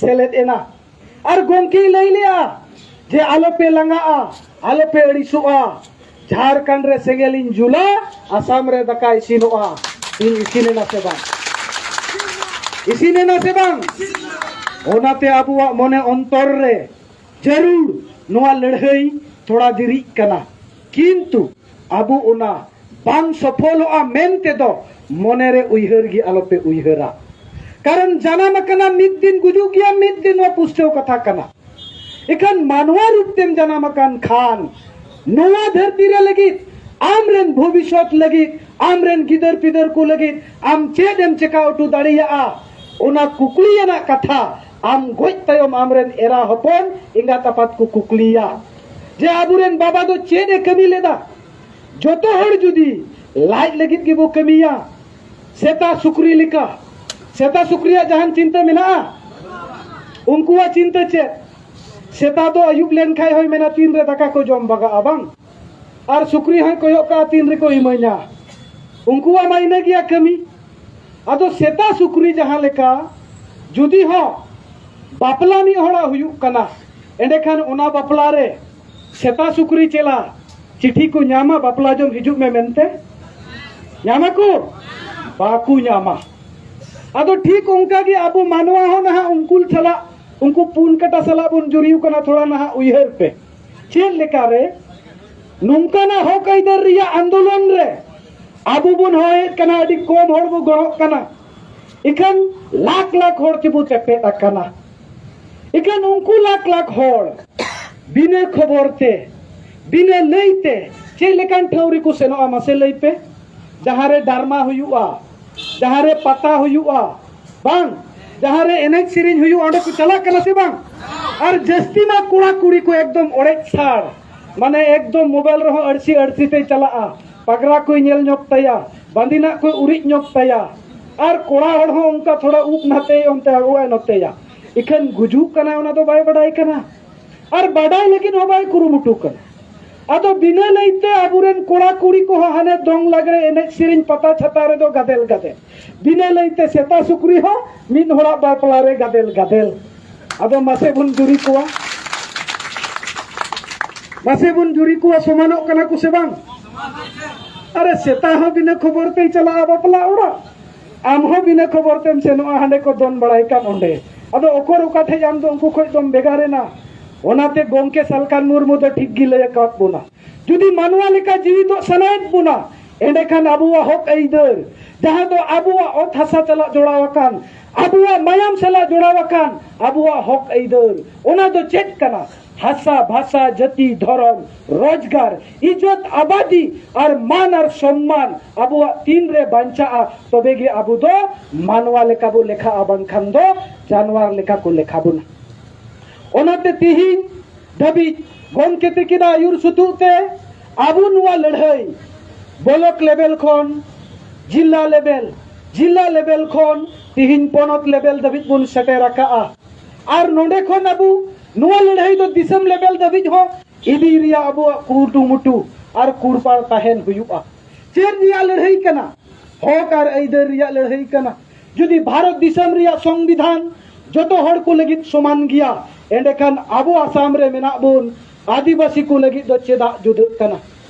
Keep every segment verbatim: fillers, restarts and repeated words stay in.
ᱥᱮᱞᱮᱫ ᱮᱱᱟ᱾ ᱟᱨ ᱜᱚᱢᱠᱮᱭ ᱞᱟᱹᱭ ᱞᱮᱜᱼᱟ ᱡᱮ ᱟᱞᱚᱯᱮ ᱞᱟᱸᱜᱟᱜᱼᱟ, ᱟᱞᱚᱯᱮ ᱟᱹᱲᱤᱥᱚᱜᱼᱟ, ᱡᱷᱟᱲᱠᱷᱚᱸᱰ ᱨᱮ ᱥᱮᱸᱜᱮᱞᱤᱧ ᱡᱩᱞᱟ, ᱟᱥᱟᱢ ᱨᱮ ᱫᱟᱠᱟ ᱤᱥᱤᱱᱚᱜᱼᱟ᱾ ᱤᱧ ᱤᱥᱤᱱᱮᱱᱟ ᱥᱮ ᱵᱟᱝ? ᱤᱥᱤᱱᱮᱱᱟ ᱥᱮ ᱵᱟᱝ? ᱚᱱᱟᱛᱮ ᱟᱵᱚᱣᱟᱜ ᱢᱚᱱᱮ ᱚᱱᱛᱚᱨ ᱨᱮ ᱡᱟᱹᱨᱩᱲ ᱱᱚᱣᱟ ᱞᱟᱹᱲᱦᱟᱹᱭ ᱛᱷᱚᱲᱟ ᱫᱮᱨᱤᱜ ᱠᱟᱱᱟ, ᱠᱤᱱᱛᱩ ᱟᱵᱚ ᱚᱱᱟ ᱵᱟᱝ ᱥᱚᱯᱷᱚᱞᱚᱜᱼᱟ ᱢᱮᱱᱛᱮ ᱫᱚ ᱢᱚᱱᱮᱨᱮ ᱩᱭᱦᱟᱹᱨ ᱜᱮ ᱟᱞᱚᱯᱮ ᱩᱭᱦᱟᱹᱨᱟ᱾ ᱠᱟᱨᱚᱱ ᱡᱟᱱᱟᱢ ᱟᱠᱟᱱᱟ ᱢᱤᱫ ᱫᱤᱱ, ᱜᱩᱡᱩᱜ ᱜᱮᱭᱟ ᱢᱤᱫ ᱫᱤᱱ, ᱱᱚᱣᱟ ᱯᱩᱥᱴᱟᱹᱣ ᱠᱟᱛᱷᱟ ᱠᱟᱱᱟ᱾ ᱮᱠᱷᱟᱱ ᱢᱟᱱᱣᱟ ᱨᱩᱯ ᱛᱮᱢ ᱡᱟᱱᱟᱢ ᱟᱠᱟᱱ ᱠᱷᱟᱱ ᱱᱚᱣᱟ ᱫᱷᱟᱹᱨᱛᱤ ᱨᱮ ᱞᱟᱹᱜᱤᱫ, ᱟᱢ ᱨᱮᱱ ᱵᱷᱚᱵᱤᱥᱥᱚᱛ ᱞᱟᱹᱜᱤᱫ, ᱟᱢ ᱨᱮᱱ ᱜᱤᱫᱟᱹᱨ ᱯᱤᱫᱟᱹᱨ ᱠᱚ ᱞᱟᱹᱜᱤᱫ ᱟᱢ ᱪᱮᱫ ᱮᱢ ᱪᱮᱠᱟ ᱦᱚᱴᱚ ᱫᱟᱲᱮᱭᱟᱜᱼᱟ? ᱚᱱᱟ ᱠᱩᱠᱞᱤ ᱟᱱᱟᱜ ᱠᱟᱛᱷᱟ ᱟᱢ ᱜᱚᱡ ᱛᱟᱭᱚᱢ ᱟᱢ ᱨᱮᱱ ᱮᱨᱟ ᱦᱚᱯᱚᱱ ᱮᱸᱜᱟᱛ ᱟᱯᱟᱛ ᱠᱚ ᱠᱩᱠᱞᱤᱭᱟ ᱡᱮ ᱟᱵᱚᱨᱮᱱ ᱵᱟᱵᱟ ᱫᱚ ᱪᱮᱫ ᱮ ᱠᱟᱹᱢᱤ ᱞᱮᱫᱟ? ᱡᱚᱛᱚ ᱦᱚᱲ ᱡᱩᱫᱤ ᱞᱟᱡ ᱞᱟᱹᱜᱤᱫ ᱜᱮᱵᱚ ᱠᱟᱹᱢᱤᱭᱟ, ᱥᱮᱛᱟ ᱥᱩᱠᱨᱤ ᱞᱮᱠᱟ, ᱥᱮᱛᱟ ᱥᱩᱠᱨᱤᱭᱟᱜ ᱡᱟᱦᱟᱱ ᱪᱤᱱᱛᱟᱹ ᱢᱮᱱᱟᱜᱼᱟ? ᱩᱱᱠᱩᱣᱟᱜ ᱪᱤᱱᱛᱟᱹ ᱪᱮᱫ? ᱥᱮᱛᱟ ᱫᱚ ᱟᱹᱭᱩᱵ ᱞᱮᱱᱠᱷᱟᱡ ᱦᱚᱸᱭ ᱢᱮᱱᱟ, "ᱛᱤᱱ ᱨᱮ ᱫᱟᱠᱟ ᱠᱚ ᱡᱚᱢ ᱵᱟᱜᱟᱜᱼᱟ?" ᱵᱟᱝ? ᱟᱨ ᱥᱩᱠᱨᱤ ᱦᱚᱸᱭ ᱠᱚᱭᱚᱜ ᱠᱟᱜᱼᱟ, "ᱛᱤᱱ ᱨᱮᱠᱚ ᱤᱢᱟᱹᱧᱟ?" ᱩᱱᱠᱩᱣᱟᱜ ᱢᱟ ᱤᱱᱟᱹ ᱜᱮᱭᱟ ᱠᱟᱹᱢᱤ᱾ ᱟᱫᱚ ᱥᱮᱛᱟ ᱥᱩᱠᱨᱤ ᱡᱟᱦᱟᱸ ᱞᱮᱠᱟ, ᱡᱩᱫᱤ ᱦᱚᱸ ᱵᱟᱯᱞᱟ ᱢᱤᱫ ᱦᱚᱲᱟᱜ ᱦᱩᱭᱩᱜ ᱠᱟᱱᱟ, ᱮᱸᱰᱮᱠᱷᱟᱱ ᱚᱱᱟ ᱵᱟᱯᱞᱟ ᱨᱮ ᱥᱮᱛᱟ ᱥᱩᱠᱨᱤ ᱪᱮᱞᱟ ᱪᱤᱴᱷᱤ ᱠᱚ ᱧᱟᱢᱟ, "ᱵᱟᱯᱞᱟ ᱡᱚᱢ ᱦᱤᱡᱩᱜ ᱢᱮ" ᱢᱮᱱᱛᱮ? ᱧᱟᱢᱟ ᱠᱚ? ᱵᱟᱠᱚ ᱧᱟᱢᱟ᱾ ᱟᱫᱚ ᱴᱷᱤᱠ ᱚᱱᱠᱟ ᱜᱮ ᱟᱵᱚ ᱢᱟᱱᱣᱟ ᱦᱚᱸ ᱱᱟᱦᱟᱜ ᱩᱱᱠᱩ ᱥᱟᱞᱟᱜ, ᱩᱱᱠᱩ ᱯᱩᱱ ᱠᱟᱴᱟ ᱥᱟᱞᱟᱜ ᱵᱚᱱ ᱡᱩᱨᱤ ᱟᱠᱟᱱᱟ᱾ ᱛᱷᱚᱲᱟ ᱱᱟᱦᱟᱜ ᱩᱭᱦᱟᱹᱨ ᱯᱮ, ᱪᱮᱫ ᱞᱮᱠᱟᱨᱮ ᱱᱚᱝᱠᱟᱱᱟᱜ ᱦᱚᱠ ᱟᱹᱭᱫᱟᱹᱨ ᱨᱮᱭᱟᱜ ᱟᱱᱫᱳᱞᱚᱱ ᱨᱮ ᱟᱵᱚ ᱵᱚᱱ ᱦᱚᱦᱚᱭᱮᱫ ᱠᱟᱱᱟ, ᱟᱹᱰᱤ ᱠᱚᱢ ᱦᱚᱲ ᱵᱚ ᱜᱚᱲᱚᱜ ᱠᱟᱱᱟ, ᱮᱠᱷᱟᱱ ᱞᱟᱠᱷ ᱞᱟᱠᱷ ᱦᱚᱲ ᱛᱮᱵᱚ ᱛᱮᱯᱮᱫ ᱟᱠᱟᱱᱟ᱾ ᱮᱠᱷᱟᱱ ᱩᱱᱠᱩ ᱞᱟᱠᱷ ᱞᱟᱠᱷ ᱦᱚᱲ ᱵᱤᱱᱟᱹ ᱠᱷᱚᱵᱚᱨ ᱛᱮ, ᱵᱤᱱᱟᱹ ᱞᱟᱹᱭ ᱛᱮ ᱪᱮᱫ ᱞᱮᱠᱟᱱ ᱴᱷᱟᱶ ᱨᱮᱠᱚ ᱥᱮᱱᱚᱜᱼᱟ, ᱢᱟᱥᱮ ᱞᱟᱹᱭ ᱯᱮ? ᱡᱟᱦᱟᱸ ᱨᱮ ᱰᱨᱟᱢᱟ ᱦᱩᱭᱩᱜᱼᱟ, ᱡᱟᱦᱟᱸ ᱨᱮ ᱯᱟᱛᱟ ᱦᱩᱭᱩᱜᱼᱟ, ᱵᱟᱝ, ᱡᱟᱦᱟᱸ ᱨᱮ ᱮᱱᱮᱡ ᱥᱮᱨᱮᱧ ᱦᱩᱭᱩᱜᱼᱟ, ᱚᱸᱰᱮ ᱠᱚ ᱪᱟᱞᱟᱜ ᱠᱟᱱᱟ ᱥᱮ ᱵᱟᱝ? ᱟᱨ ᱡᱟᱹᱥᱛᱤ ᱢᱟ ᱠᱚᱲᱟ ᱠᱩᱲᱤ ᱠᱚ ᱮᱠᱫᱚᱢ ᱚᱲᱮᱡ ᱥᱟᱲ, ᱢᱟᱱᱮ ᱮᱠᱫᱚᱢ ᱢᱳᱵᱟᱭᱤᱞ ᱨᱮᱦᱚᱸ ᱟᱹᱲᱥᱤ ᱟᱹᱲᱥᱤ ᱛᱮᱭ ᱪᱟᱞᱟᱜᱼᱟ, ᱯᱟᱜᱽᱨᱟ ᱠᱚᱭ ᱧᱮᱞ ᱧᱚᱜ ᱛᱟᱭᱟ, ᱵᱟᱸᱫᱤᱱᱟᱜ ᱠᱚᱭ ᱩᱨᱤᱡ ᱧᱚᱜ ᱛᱟᱭᱟ, ᱟᱨ ᱠᱚᱲᱟ ᱦᱚᱲ ᱦᱚᱸ ᱚᱱᱠᱟ ᱛᱷᱚᱲᱟ ᱩᱵ ᱱᱟᱛᱮ ᱚᱱᱛᱮ ᱟᱹᱜᱩᱣᱟᱭ ᱱᱚᱛᱮᱭᱟ᱾ ᱤᱠᱷᱟᱹᱱ ᱜᱩᱡᱩᱜ ᱠᱟᱱᱟᱭ, ᱚᱱᱟ ᱫᱚ ᱵᱟᱭ ᱵᱟᱰᱟᱭ ᱠᱟᱱᱟ᱾ ᱟᱨ ᱵᱟᱰᱟᱭ ᱞᱟᱹᱜᱤᱫ ᱦᱚᱸ ᱵᱟᱭ ᱠᱩᱨᱩᱢᱩᱴᱩ ᱠᱟᱱᱟ᱾ ᱟᱫᱚ ᱵᱤᱱᱟᱹ ᱞᱟᱹᱭᱛᱮ ᱟᱵᱚᱨᱮᱱ ᱠᱚᱲᱟ ᱠᱩᱲᱤ ᱠᱚᱦᱚᱸ ᱦᱟᱱᱮ ᱫᱚᱝ ᱞᱟᱜᱽᱲᱮ ᱮᱱᱮᱡ ᱥᱮᱨᱮᱧ ᱯᱟᱛᱟ ᱪᱷᱟᱛᱟ ᱨᱮᱫᱚ ᱜᱟᱫᱮᱞ ᱜᱟᱫᱮᱞ, ᱵᱤᱱᱟᱹ ᱞᱟᱹᱭᱛᱮ ᱥᱮᱛᱟ ᱥᱩᱠᱨᱤ ᱦᱚᱸ ᱢᱤᱫ ᱦᱚᱲᱟᱜ ᱵᱟᱯᱞᱟ ᱨᱮ ᱜᱟᱫᱮᱞ ᱜᱟᱫᱮᱞ᱾ ᱟᱫᱚ ᱢᱟᱥᱮ ᱵᱚᱱ ᱡᱩᱨᱤ ᱠᱚᱣᱟ, ᱢᱟᱥᱮ ᱵᱚᱱ ᱡᱩᱨᱤ ᱠᱚᱣᱟ, ᱥᱚᱢᱟᱱᱚᱜ ᱠᱟᱱᱟ ᱠᱚ ᱥᱮ ᱵᱟᱝ? ᱟᱨᱮ, ᱥᱮᱛᱟ ᱦᱚᱸ ᱵᱤᱱᱟᱹ ᱠᱷᱚᱵᱚᱨ ᱛᱮᱭ ᱪᱟᱞᱟᱜᱼᱟ ᱵᱟᱯᱞᱟ ᱚᱲᱟᱜ, ᱟᱢ ᱦᱚᱸ ᱵᱤᱱᱟᱹ ᱠᱷᱚᱵᱚᱨ ᱛᱮᱢ ᱥᱮᱱᱚᱜᱼᱟ ᱦᱟᱸᱰᱮ ᱠᱚ ᱫᱚᱱ ᱵᱟᱲᱟᱭ ᱠᱟᱱ ᱚᱸᱰᱮ᱾ ᱟᱫᱚ ᱚᱠᱚᱨ ᱚᱠᱟ ᱴᱷᱮᱡ ᱟᱢ ᱫᱚ ᱩᱱᱠᱩ ᱠᱷᱚᱡ ᱫᱚᱢ ᱵᱷᱮᱜᱟᱨ ᱮᱱᱟ? ᱚᱱᱟᱛᱮ ᱜᱚᱢᱠᱮ ᱥᱟᱞᱠᱷᱟᱱ ᱢᱩᱨᱢᱩ ᱫᱚ ᱴᱷᱤᱠ ᱜᱮ ᱞᱟᱹᱭ ᱟᱠᱟᱫ ᱵᱚᱱᱟ, ᱡᱩᱫᱤ ᱢᱟᱱᱣᱟ ᱞᱮᱠᱟ ᱡᱤᱣᱤᱫᱚᱜ ᱥᱟᱱᱟᱭᱮᱫ ᱵᱚᱱᱟ, ᱮᱸᱰᱮᱠᱷᱟᱱ ᱟᱵᱚᱣᱟᱜ ᱦᱚᱠ ᱟᱹᱭᱫᱟᱹᱨ, ᱡᱟᱦᱟᱸ ᱫᱚ ᱟᱵᱚᱣᱟᱜ ᱚᱛ ᱦᱟᱥᱟ ᱥᱟᱞᱟᱜ ᱡᱚᱲᱟᱣ ᱟᱠᱟᱱ, ᱟᱵᱚᱣᱟᱜ ᱢᱟᱭᱟᱢ ᱥᱟᱞᱟᱜ ᱡᱚᱲᱟᱣ ᱟᱠᱟᱱ, ᱟᱵᱚᱣᱟᱜ ᱦᱚᱠ ᱟᱹᱭᱫᱟᱹᱨ, ᱚᱱᱟ ᱫᱚ ᱪᱮᱫ ᱠᱟᱱᱟ? ᱦᱟᱥᱟ, ᱵᱷᱟᱥᱟ, ᱡᱟᱹᱛᱤ, ᱫᱷᱚᱨᱚᱢ, ᱨᱳᱡᱽᱜᱟᱨ, ᱤᱡᱽᱡᱚᱛ, ᱟᱵᱟᱫᱤ ᱟᱨ ᱢᱟᱱ ᱟᱨ ᱥᱚᱢᱢᱟᱱ ᱟᱵᱚᱣᱟᱜ ᱛᱤᱱ ᱨᱮ ᱵᱟᱧᱪᱟᱜᱼᱟ, ᱛᱚᱵᱮ ᱜᱮ ᱟᱵᱚ ᱫᱚ ᱢᱟᱱᱣᱟ ᱞᱮᱠᱟ ᱵᱚ ᱞᱮᱠᱷᱟᱜᱼᱟ, ᱵᱟᱝᱠᱷᱟᱱ ᱫᱚ ᱡᱟᱱᱣᱟᱨ ᱞᱮᱠᱟ ᱠᱚ ᱞᱮᱠᱷᱟ ᱵᱚᱱᱟ᱾ ᱚᱱᱟᱛᱮ ᱛᱤᱦᱤᱧ ᱫᱷᱟᱹᱵᱤᱡ ᱜᱚᱢᱠᱮ ᱛᱤᱠᱤᱱᱟᱜ ᱟᱹᱭᱩᱨ ᱥᱩᱛᱩᱜ ᱛᱮ ᱟᱵᱚ ᱱᱚᱣᱟ ᱞᱟᱹᱲᱦᱟᱹᱭ ᱵᱞᱚᱠ ᱞᱮᱵᱮᱞ ᱠᱷᱚᱱ ᱡᱤᱞᱟ ᱞᱮᱵᱮᱞ, ᱡᱤᱞᱟ ᱞᱮᱵᱮᱞ ᱠᱷᱚᱱ ᱛᱤᱦᱤᱧ ᱯᱚᱱᱚᱛ ᱞᱮᱵᱮᱞ ᱫᱷᱟᱹᱵᱤᱡ ᱵᱚᱱ ᱥᱮᱴᱮᱨ ᱟᱠᱟᱜᱼᱟ᱾ ᱟᱨ ᱱᱚᱰᱮ ᱠᱷᱚᱱ ᱟᱵᱚ ᱱᱚᱣᱟ ᱞᱟᱹᱲᱦᱟᱹᱭ ᱫᱚ ᱫᱤᱥᱚᱢ ᱞᱮᱵᱮᱞ ᱫᱷᱟᱹᱵᱤᱡ ᱦᱚᱸ ᱤᱫᱤ ᱨᱮᱭᱟᱜ ᱟᱵᱚᱣᱟᱜ ᱠᱩᱨᱩᱢᱩᱴᱩ ᱟᱨ ᱠᱩᱨᱯᱟᱲ ᱛᱟᱦᱮᱱ ᱦᱩᱭᱩᱜᱼᱟ᱾ ᱪᱮᱫ ᱨᱮᱭᱟᱜ ᱞᱟᱹᱲᱦᱟᱹᱭ ᱠᱟᱱᱟ? ᱦᱚᱠ ᱟᱨ ᱟᱹᱭᱫᱟᱹᱨ ᱨᱮᱭᱟᱜ ᱞᱟᱹᱲᱦᱟᱹᱭ ᱠᱟᱱᱟ᱾ ᱡᱩᱫᱤ ᱵᱷᱟᱨᱚᱛ ᱫᱤᱥᱚᱢ ᱨᱮᱭᱟᱜ ᱥᱚᱝᱵᱤᱫᱷᱟᱱ ᱡᱚᱛᱚ ᱦᱚᱲ ᱠᱚ ᱞᱟᱹᱜᱤᱫ ᱥᱚᱢᱟᱱ ᱜᱮᱭᱟ, ᱮᱸᱰᱮᱠᱷᱟᱱ ᱟᱵᱚ ᱟᱥᱟᱢ ᱨᱮ ᱢᱮᱱᱟᱜ ᱵᱚᱱ ᱟᱹᱫᱤᱵᱟᱹᱥᱤ ᱠᱚ ᱞᱟᱹᱜᱤᱫ ᱫᱚ ᱪᱮᱫᱟᱜ ᱡᱩᱫᱟᱹᱜ ᱠᱟᱱᱟ?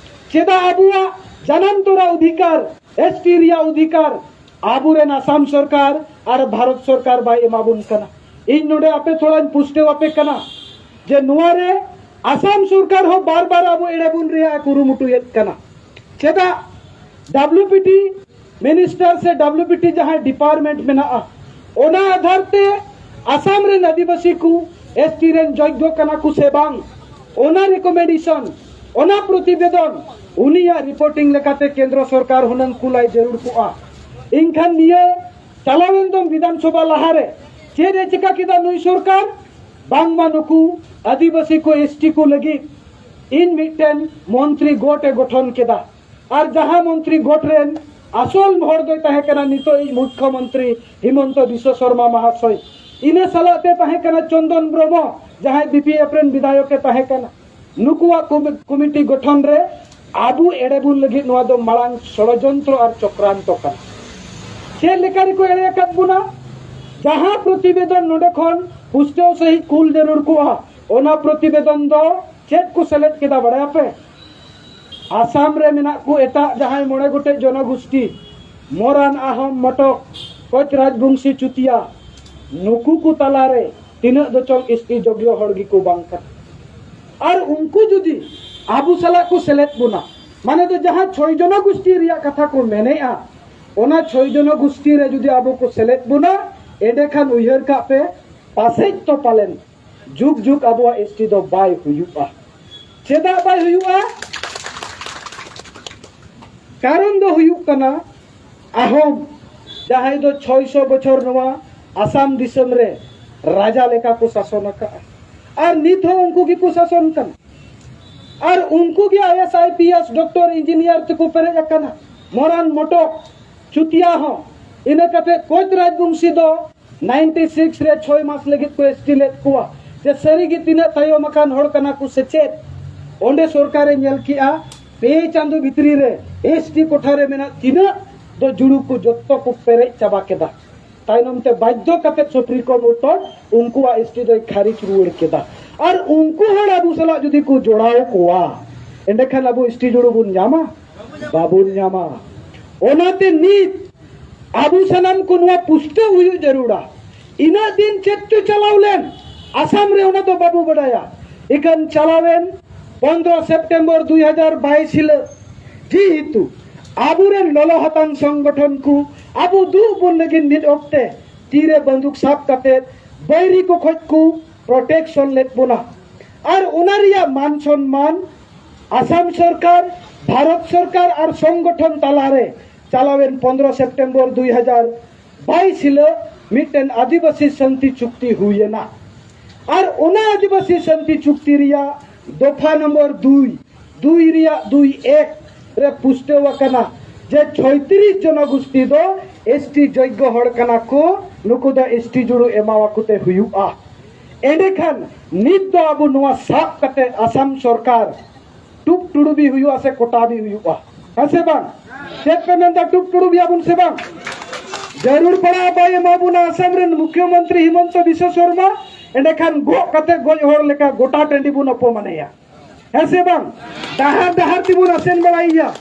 ᱪᱮᱫᱟᱜ ᱟᱵᱚᱣᱟᱜ ᱡᱟᱱᱟᱢ ᱛᱚᱨᱟ ᱚᱫᱷᱤᱠᱟᱨ, ᱮᱥ ᱴᱤ ᱨᱮᱭᱟᱜ ᱚᱫᱷᱤᱠᱟᱨ ᱟᱵᱚᱨᱮᱱ ᱟᱥᱟᱢ ᱥᱚᱨᱠᱟᱨ ᱟᱨ ᱵᱷᱟᱨᱚᱛ ᱥᱚᱨᱠᱟᱨ ᱵᱟᱭ ᱮᱢᱟ ᱵᱚᱱ ᱠᱟᱱᱟ? ᱤᱧ ᱱᱚᱰᱮ ᱟᱯᱮ ᱛᱷᱚᱲᱟᱧ ᱯᱩᱥᱴᱟᱹᱣ ᱟᱯᱮ ᱠᱟᱱᱟ ᱡᱮ ᱱᱚᱣᱟ ᱨᱮ ᱟᱥᱟᱢ ᱥᱚᱨᱠᱟᱨ ᱦᱚᱸ ᱵᱟᱨ ᱵᱟᱨ ᱟᱵᱚ ᱮᱲᱮ ᱵᱚᱱ ᱨᱮᱭᱟᱜ ᱮ ᱠᱩᱨᱩᱢᱩᱴᱩᱭᱮᱫ ᱠᱟᱱᱟ᱾ ᱪᱮᱫᱟᱜ? ᱰᱟᱵᱞᱤᱭᱩ ᱯᱤ ᱴᱤ ᱢᱤᱱᱤᱥᱴᱟᱨ ᱥᱮ ᱰᱟᱵᱞᱤᱭᱩ ᱯᱤ ᱴᱤ ᱡᱟᱦᱟᱸᱭ ᱰᱤᱯᱟᱨᱴᱢᱮᱱᱴ ᱢᱮᱱᱟᱜᱼᱟ, ᱚᱱᱟ ᱟᱫᱷᱟᱨ ᱛᱮ ᱟᱥᱟᱢ ᱨᱮᱱ ᱟᱹᱫᱤᱵᱟᱹᱥᱤ ᱠᱚ ᱮᱥ ᱴᱤ ᱨᱮᱱ ᱡᱳᱜᱽᱜᱚ ᱠᱟᱱᱟ ᱠᱚ ᱥᱮ ᱵᱟᱝ, ᱚᱱᱟ ᱨᱤᱠᱚᱢᱮᱱᱰᱮᱥᱚᱱ, ᱚᱱᱟ ᱯᱨᱚᱛᱤᱵᱮᱫᱚᱱ ᱩᱱᱤᱭᱟᱜ ᱨᱤᱯᱳᱨᱴᱤᱝ ᱞᱮᱠᱟᱛᱮ ᱠᱮᱱᱫᱨᱚ ᱥᱚᱨᱠᱟᱨ ᱦᱩᱱᱟᱹᱝ ᱠᱩᱞᱟᱭ ᱡᱟᱹᱨᱩᱲ ᱠᱚᱜᱼᱟ᱾ ᱤᱧᱠᱷᱟᱱ ᱱᱤᱭᱟᱹ ᱪᱟᱞᱟᱣᱮᱱ ᱫᱚᱢ ᱵᱤᱫᱷᱟᱱ ᱥᱚᱵᱷᱟ ᱞᱟᱦᱟᱨᱮ ᱪᱮᱫ ᱮ ᱪᱤᱠᱟ ᱠᱮᱫᱟ ᱱᱩᱭ ᱥᱚᱨᱠᱟᱨ? ᱵᱟᱝᱢᱟ ᱱᱩᱠᱩ ᱟᱹᱫᱤᱵᱟᱹᱥᱤ ᱠᱚ, ᱮᱥ ᱴᱤ ᱠᱚ ᱞᱟᱹᱜᱤᱫ ᱤᱧ ᱢᱤᱫᱴᱮᱱ ᱢᱚᱱᱛᱨᱤ ᱜᱚᱴ ᱮ ᱜᱚᱴᱷᱚᱱ ᱠᱮᱫᱟ᱾ ᱟᱨ ᱡᱟᱦᱟᱸ ᱢᱚᱱᱛᱨᱤ ᱜᱚᱴ ᱨᱮᱱ ᱟᱥᱚᱞ ᱦᱚᱲ ᱫᱚᱭ ᱛᱟᱦᱮᱸ ᱠᱟᱱᱟ ᱱᱤᱛᱚᱜ ᱤᱡ ᱢᱩᱠᱠᱷᱚ ᱢᱚᱱᱛᱨᱤ ᱦᱤᱢᱚᱱᱛᱚ ᱵᱤᱥᱣᱚ ᱥᱚᱨᱢᱟ ᱢᱟᱦᱟᱥᱚᱭ, ᱤᱱᱟᱹ ᱥᱟᱞᱟᱜ ᱛᱮ ᱛᱟᱦᱮᱸ ᱠᱟᱱᱟ ᱪᱚᱱᱫᱚᱱ ᱵᱨᱚᱦᱢᱚ, ᱡᱟᱦᱟᱸᱭ ᱵᱤ ᱯᱤ ᱮᱯᱷ ᱨᱮᱱ ᱵᱤᱫᱷᱟᱭᱚᱠ ᱮ ᱛᱟᱦᱮᱸ ᱠᱟᱱᱟ᱾ ᱱᱩᱠᱩᱣᱟᱜ ᱠᱚᱢᱤ-, ᱠᱚᱢᱤᱴᱤ ᱜᱚᱴᱷᱚᱱ ᱨᱮ ᱟᱵᱚ ᱮᱲᱮ ᱵᱚᱱ ᱞᱟᱹᱜᱤᱫ ᱱᱚᱣᱟ ᱫᱚ ᱢᱟᱲᱟᱝ ᱥᱚᱲᱚᱡᱚᱱᱛᱨᱚ ᱟᱨ ᱪᱚᱠᱨᱟᱱᱛᱚ ᱠᱟᱱᱟ᱾ ᱪᱮᱫ ᱞᱮᱠᱟ ᱨᱮᱠᱚ ᱮᱲᱮ ᱟᱠᱟᱫ ᱵᱚᱱᱟ? ᱡᱟᱦᱟᱸ ᱯᱨᱚᱛᱤᱵᱮᱫᱚᱱ ᱱᱚᱰᱮ ᱠᱷᱚᱱ ᱯᱩᱥᱴᱟᱹᱣ ᱥᱟᱹᱦᱤᱡ ᱠᱩᱞ ᱡᱟᱹᱨᱩᱲ ᱠᱚᱜᱼᱟ, ᱚᱱᱟ ᱯᱨᱚᱛᱤᱵᱮᱫᱚᱱ ᱫᱚ ᱪᱮᱫ ᱠᱚ ᱥᱮᱞᱮᱫ ᱠᱮᱫᱟ ᱵᱟᱲᱟᱭᱟᱯᱮ? ᱟᱥᱟᱢ ᱨᱮ ᱢᱮᱱᱟᱜ ᱠᱚ ᱮᱴᱟᱜ ᱡᱟᱦᱟᱸᱭ ᱢᱚᱬᱮ ᱜᱚᱴᱮᱡ ᱡᱚᱱᱚᱜᱳᱥᱴᱤ, ᱢᱚᱨᱟᱱ, ᱟᱦᱚᱢ, ᱢᱚᱴᱚᱠ, ᱠᱚᱪ ᱨᱟᱡᱽᱵᱚᱝᱥᱤ, ᱪᱩᱛᱤᱭᱟ, ᱱᱩᱠᱩ ᱠᱚ ᱛᱟᱞᱟᱨᱮ ᱛᱤᱱᱟᱹᱜ ᱫᱚ ᱪᱚᱝ ᱮᱥ ᱴᱤ ᱡᱳᱜᱽᱭᱚ ᱦᱚᱲ ᱜᱮᱠᱚ ᱵᱟᱝ ᱠᱟᱱᱟ᱾ ᱟᱨ ᱩᱱᱠᱩ ᱡᱩᱫᱤ ᱟᱵᱚ ᱥᱟᱞᱟᱜ ᱠᱚ ᱥᱮᱞᱮᱫ ᱵᱚᱱᱟ, ᱢᱟᱱᱮ ᱫᱚ ᱡᱟᱦᱟᱸ ᱪᱷᱚᱭ ᱡᱚᱱᱚᱜᱳᱥᱴᱤ ᱨᱮᱭᱟᱜ ᱠᱟᱛᱷᱟ ᱠᱚ ᱢᱮᱱᱮᱜᱼᱟ, ᱚᱱᱟ ᱪᱷᱚᱭ ᱡᱚᱱᱚᱜᱳᱥᱴᱤ ᱨᱮ ᱡᱩᱫᱤ ᱟᱵᱚ ᱠᱚ ᱥᱮᱞᱮᱫ ᱵᱚᱱᱟ, ᱮᱸᱰᱮᱠᱷᱟᱱ ᱩᱭᱦᱟᱹᱨ ᱠᱟᱜ ᱯᱮ, ᱯᱟᱥᱮᱡ ᱛᱚ ᱯᱟᱞᱮᱱ ᱡᱩᱜᱽ ᱡᱩᱜᱽ ᱟᱵᱚᱣᱟᱜ ᱮᱥ ᱴᱤ ᱫᱚ ᱵᱟᱭ ᱦᱩᱭᱩᱜᱼᱟ᱾ ᱪᱮᱫᱟᱜ ᱵᱟᱭ ᱦᱩᱭᱩᱜᱼᱟ? ᱠᱟᱨᱚᱱ ᱫᱚ ᱦᱩᱭᱩᱜ ᱠᱟᱱᱟ, ᱟᱦᱚᱢ ᱡᱟᱦᱟᱸᱭ ᱫᱚ ᱪᱷᱚᱭ ᱥᱚ ᱵᱚᱪᱷᱚᱨ ᱱᱚᱣᱟ ᱟᱥᱟᱢ ᱫᱤᱥᱚᱢ ᱨᱮ ᱨᱟᱡᱟ ᱞᱮᱠᱟ ᱠᱚ ᱥᱟᱥᱚᱱ ᱟᱠᱟᱫᱼᱟ, ᱟᱨ ᱱᱤᱛ ᱦᱚᱸ ᱩᱱᱠᱩ ᱜᱮᱠᱚ ᱥᱟᱥᱚᱱ ᱠᱟᱱᱟ᱾ ᱟᱨ ᱩᱱᱠᱩ ᱜᱮ I S, I P S, doctor, engineer ᱛᱮᱠᱚ ᱯᱮᱨᱮᱡ ᱟᱠᱟᱱᱟ᱾ ᱢᱚᱨᱟᱱ, ᱢᱚᱴᱚᱠ, ᱪᱩᱛᱤᱭᱟ ᱦᱚᱸ᱾ ᱤᱱᱟᱹ ᱠᱟᱛᱮ ᱠᱳᱪ ᱨᱟᱡᱽᱵᱚᱝᱥᱤ ᱫᱚ ᱱᱟᱭᱤᱱᱴᱤ ᱥᱤᱠᱥ ᱨᱮ ᱪᱷᱚᱭ ᱢᱟᱥ ᱞᱟᱹᱜᱤᱫ ᱠᱚ ᱮᱥ ᱴᱤ ᱞᱮᱫ ᱠᱚᱣᱟ᱾ ᱡᱮ ᱥᱟᱹᱨᱤᱜᱮ ᱛᱤᱱᱟᱹᱜ ᱛᱟᱭᱚᱢ ᱟᱠᱟᱱ ᱦᱚᱲ ᱠᱟᱱᱟ ᱠᱚ ᱥᱮ ᱪᱮᱫ? ᱚᱸᱰᱮ ᱥᱚᱨᱠᱟᱨᱮ ᱧᱮᱞ ᱠᱮᱜᱼᱟ, ᱯᱮ ᱪᱟᱸᱫᱚ ᱵᱷᱤᱛᱨᱤ ᱨᱮ ᱮᱥ ᱴᱤ ᱠᱳᱴᱷᱟ ᱨᱮ ᱢᱮᱱᱟᱜ ᱛᱤᱱᱟᱹᱜ ᱫᱚ ᱡᱩᱲᱩ ᱠᱚ ᱡᱚᱛᱚ ᱠᱚ ᱯᱮᱨᱮᱡ ᱪᱟᱵᱟ ᱠᱮᱫᱟ᱾ ᱛᱟᱭᱱᱚᱢ ᱛᱮ ᱵᱟᱫᱽᱫᱷᱚ ᱠᱟᱛᱮ ᱥᱩᱯᱨᱤᱢ ᱠᱳᱨᱴ ᱩᱱᱠᱩᱣᱟᱜ ᱮᱥ ᱴᱤ ᱫᱚᱭ ᱠᱷᱟᱨᱤᱡ ᱨᱩᱣᱟᱹᱲ ᱠᱮᱫᱟ᱾ ᱟᱨ ᱩᱱᱠᱩ ᱦᱚᱲ ᱟᱵᱚ ᱥᱟᱞᱟᱜ ᱡᱩᱫᱤ ᱠᱚ ᱡᱚᱲᱟᱣ ᱠᱚᱣᱟ, ᱮᱸᱰᱮᱠᱷᱟᱱ ᱟᱵᱚ ᱮᱥ ᱴᱤ ᱡᱩᱲᱩ ᱵᱚᱱ ᱧᱟᱢᱟ? ᱵᱟᱵᱚᱱ ᱧᱟᱢᱟ᱾ ᱚᱱᱟᱛᱮ ᱱᱤᱛ ᱟᱵᱚ ᱥᱟᱱᱟᱢ ᱠᱚ ᱱᱚᱣᱟ ᱯᱩᱥᱴᱟᱹᱣ ᱦᱩᱭᱩᱜ ᱡᱟᱹᱨᱩᱲᱟ᱾ ᱤᱱᱟᱹᱜ ᱫᱤᱱ ᱪᱮᱫ ᱪᱚ ᱪᱟᱞᱟᱣ ᱞᱮᱱ ᱟᱥᱟᱢ ᱨᱮ, ᱚᱱᱟ ᱫᱚ ᱵᱟᱵᱚ ᱵᱟᱰᱟᱭᱟ᱾ ᱤᱠᱷᱟᱹᱱ ᱪᱟᱞᱟᱣᱮᱱ ᱯᱚᱱᱫᱽᱨᱚ ᱥᱮᱯᱴᱮᱢᱵᱚᱨ ᱫᱩᱭ ᱦᱟᱡᱟᱨ ᱵᱟᱭᱤᱥ ᱦᱤᱞᱳᱜ ᱡᱮᱦᱮᱛᱩ ᱟᱵᱚᱨᱮᱱ ᱞᱚᱞᱚ ᱦᱟᱛᱟᱝ ᱥᱚᱝᱜᱚᱴᱷᱚᱱ ᱠᱚ ᱟᱵᱚ ᱫᱩᱜ ᱵᱚᱱ ᱞᱟᱹᱜᱤᱫ ᱢᱤᱫ ᱚᱠᱛᱮ ᱛᱤᱨᱮ ᱵᱟᱹᱱᱫᱩᱠ ᱥᱟᱵ ᱠᱟᱛᱮ ᱵᱟᱹᱭᱨᱤ ᱠᱚ ᱠᱷᱚᱡ ᱠᱚ ᱯᱨᱚᱴᱮᱠᱥᱚᱱ ᱞᱮᱫ ᱵᱚᱱᱟ᱾ ᱟᱨ ᱚᱱᱟ ᱨᱮᱭᱟᱜ ᱢᱟᱱ ᱥᱚᱱᱢᱟᱱ ᱟᱥᱟᱢ ᱥᱚᱨᱠᱟᱨ, ᱵᱷᱟᱨᱚᱛ ᱥᱚᱨᱠᱟᱨ ᱟᱨ ᱥᱚᱝᱜᱚᱴᱷᱚᱱ ᱛᱟᱞᱟᱨᱮ ᱪᱟᱞᱟᱣᱮᱱ ᱯᱚᱱᱫᱽᱨᱚ ᱥᱮᱯᱴᱮᱢᱵᱚᱨ ᱫᱩᱭ ᱦᱟᱡᱟᱨ ᱵᱟᱭᱤᱥ ᱦᱤᱞᱳᱜ ᱢᱤᱫᱴᱮᱱ ᱟᱹᱫᱤᱵᱟᱹᱥᱤ ᱥᱟᱱᱛᱤ ᱪᱩᱠᱛᱤ ᱦᱩᱭᱮᱱᱟ᱾ ᱟᱨ ᱚᱱᱟ ᱟᱹᱫᱤᱵᱟᱹᱥᱤ ᱥᱟᱱᱛᱤ ᱪᱩᱠᱛᱤ ᱨᱮᱭᱟᱜ ᱫᱚᱯᱷᱟ ᱱᱚᱢᱵᱚᱨ ᱫᱩᱭ, ᱫᱩᱭ ᱨᱮᱭᱟᱜ ᱫᱩᱭ ᱮᱠ ᱨᱮ ᱯᱩᱥᱴᱟᱹᱣ ᱟᱠᱟᱱᱟ ᱡᱮ ᱪᱷᱚᱭᱛᱨᱤᱥ ᱡᱚᱱᱚᱜᱳᱥᱴᱤ ᱫᱚ ᱮᱥ ᱴᱤ ᱡᱳᱜᱽᱜᱚ ᱦᱚᱲ ᱠᱟᱱᱟ ᱠᱚ, ᱱᱩᱠᱩ ᱫᱚ ᱮᱥ ᱴᱤ ᱡᱩᱲᱩ ᱮᱢᱟᱣᱟᱠᱚ ᱛᱮ ᱦᱩᱭᱩᱜᱼᱟ᱾ ᱮᱸᱰᱮᱠᱷᱟᱱ ᱱᱤᱛ ᱫᱚ ᱟᱵᱚ ᱱᱚᱣᱟ ᱥᱟᱵ ᱠᱟᱛᱮ ᱟᱥᱟᱢ ᱥᱚᱨᱠᱟᱨ ᱴᱩᱯ ᱴᱩᱰᱩᱵᱤ ᱦᱩᱭᱩᱜᱼᱟ ᱥᱮ ᱠᱚᱴᱟᱵᱤ ᱦᱩᱭᱩᱜᱼᱟ? ᱦᱮᱸ ᱥᱮ ᱵᱟᱝ? ᱪᱮᱫ ᱯᱮ ᱢᱮᱱᱫᱟ, ᱴᱩᱯ ᱴᱩᱰᱩᱵᱤᱭᱟᱵᱚᱱ ᱥᱮ ᱵᱟᱝ? ᱡᱟᱹᱨᱩᱲ ᱯᱟᱲᱟᱜᱼᱟ ᱵᱟᱭ ᱮᱢᱟ ᱵᱚᱱᱟ ᱟᱥᱟᱢ ᱨᱮᱱ ᱢᱩᱠᱷᱭᱚᱢᱚᱱᱛᱨᱤ ᱦᱤᱢᱚᱱᱛᱚ ᱵᱤᱥᱣᱚ ᱥᱚᱨᱢᱟ, ᱮᱸᱰᱮᱠᱷᱟᱱ ᱜᱚᱜ ᱠᱟᱛᱮ ᱜᱚᱡ ᱦᱚᱲ ᱞᱮᱠᱟ ᱜᱚᱴᱟ ᱴᱟᱺᱰᱤ ᱵᱚᱱ ᱚᱯᱚᱢᱟᱱᱮᱭᱟ᱾ ᱦᱮᱸ ᱥᱮ ᱵᱟᱝ? ᱰᱟᱦᱟᱨ ᱰᱟᱦᱟᱨ ᱛᱮᱵᱚᱱ ᱟᱥᱮᱱ ᱵᱟᱲᱟᱭᱮᱭᱟ᱾